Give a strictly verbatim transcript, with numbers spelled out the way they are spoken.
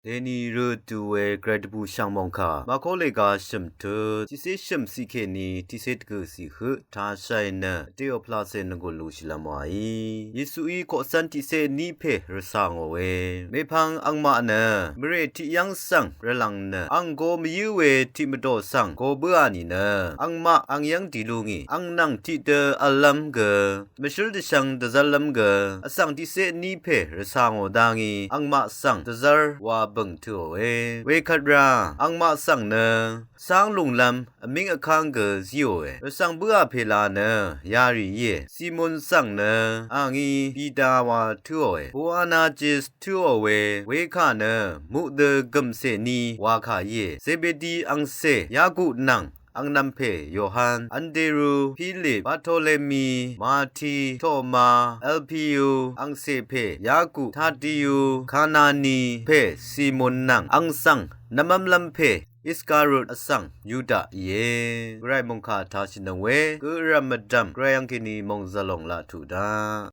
Deni rø du we gvray dvbù shv̀ng mòngkà Màkó lèga shø̀m tut tiqcé shø̀m ciq kèní tiqcé dvgø̀ ciq høq tashai nø vdè oplacè nvgùn lushìlv́m wàí. Yesuí koqcv́n tiqcé ní pè rvcà ngò we mèpvng angmaq nø mvrè tiqyv́ng svng rvlv̀ng nø ang go mvyǿ we tiq mvdò svng go bǿà nìnø angmaq ang yv́ng dìlú ngì ang nvng tiqdø v̄llv́m gø mvshǿl dvshvng dvzv́rlv́m gø vsvng tiqcé ní pè rvcà ngò dá ngí angmaq svng dvzv́r wa bø̀ng tøòe. Wekvt ra angmaq svng nø cáng lùnglv́m vmíng vkáng gø zíòe. Rvcv̀ng bǿà pèla nø yarì íe. Simon svng nø a ngí Pita wa tǿòe. Boanajis tǿò we wekà nø muqdø gø̀mcè ní wakà íe. Zebedi angcè Yaku nvng angnv̄m pè Yohan, Anderu, Pilip, Bartolemi, Mati, Toma, Alpiyu angcè pè Yaku, Tadiyu, Kanani pè Simon nvng ang svng nvmv́mlv́m pè Iskariot vsvng Yuda íe. Gvray mòngkà tashìnøng we gø vrv̀m mvdv̀m gvray angkèní mòngzv̀l lòng laq tuq daq.